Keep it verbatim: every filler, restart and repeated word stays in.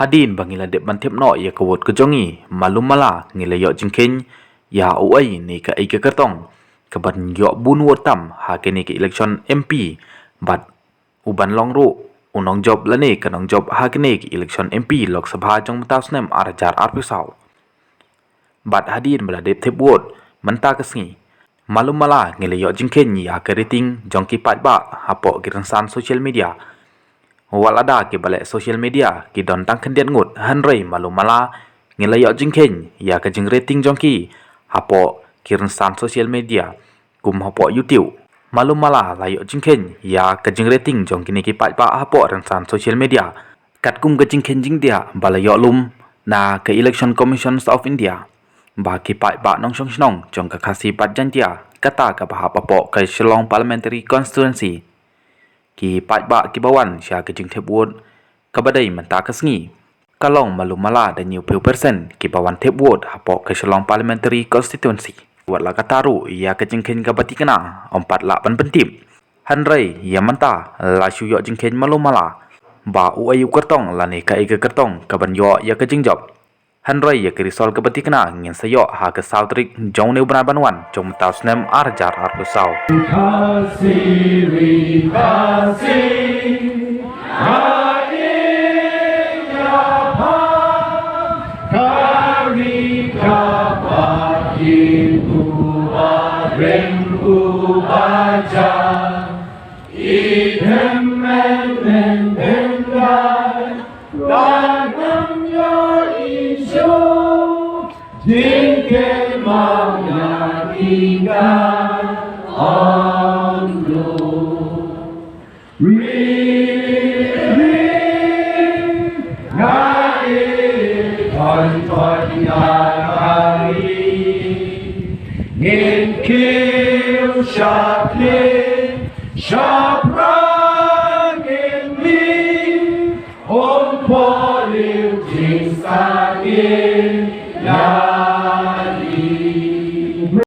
Hadien ba ngi la dep ban thep noh ïa ka vote ka jong ngi, malu mala ngi la ïoh jingkheiñ ïa uei ne kaei ka kyrtong kaban ïoh bun vote tam ha kane ka election M P bad uban long ruh u nongjop lane ka nongjop ha kane ka election M P Lok Sabha jong mynta u snem ar hajar arphew saw. Bad hadien ba la dep thep vote mynta ka sngi, malu mala ngi la ïoh jingkheiñ ïa ka rating jong ki paidbah hapoh ki rynsan social media. Wat lada ki ba leh social media ki don tang khyndiat ngut, hynrei malu mala ngi la ïoh jingkheiñ ïa ka jingrating jong ki hapoh ki rynsan social media kum hapoh YouTube. Malu mala la ïoh jingkheiñ ïa ka jingrating jong kine ki paidbah hapoh rynsan social media. Katkum ka jingkheiñ jingdiah ba la ïoh lum na ka Election Commission of India, ba ki paidbah nongshong shnong jong ka Khasi bad Jaintia, kata kaba hap hapoh ka Shillong Parliamentary Constituency, ki paidbah kiba wan sha ka jingthep vote kaba dei mynta ka sngi, ka long malu mala da hynñiewphew percent kiba wan thep vote hapoh ka Shillong Parliamentary Constituency. Wat la katta ruh, ïa ka jingkheiñ kaba thikna ym pat lah ban pyntip. Hynrei ïa mynta la shu ïoh jingkheiñ malu mala ba uei u kyrtong lane kaei ka kyrtong kaban ïoh ïa ka jingjop. Hynrei ïa ka result kaba thikna ngin sa ïoh ha ka saw tarik jong une u bnai ban wan jong mynta u snem ar hajar arphew saw. Khasi ri Khasi, nga ïeit ïa pha, ka ri ka ba ïeit, u ba rim u ba jar, i them men men ben dai, la ngam ïoh i shu, jingkyrmen ma nga i ka ong lu. Ri, ri, nga i ton ton nga ka ri. Ngin kiew sha plie, sha pra ngin mih, um poh liu jingsalia.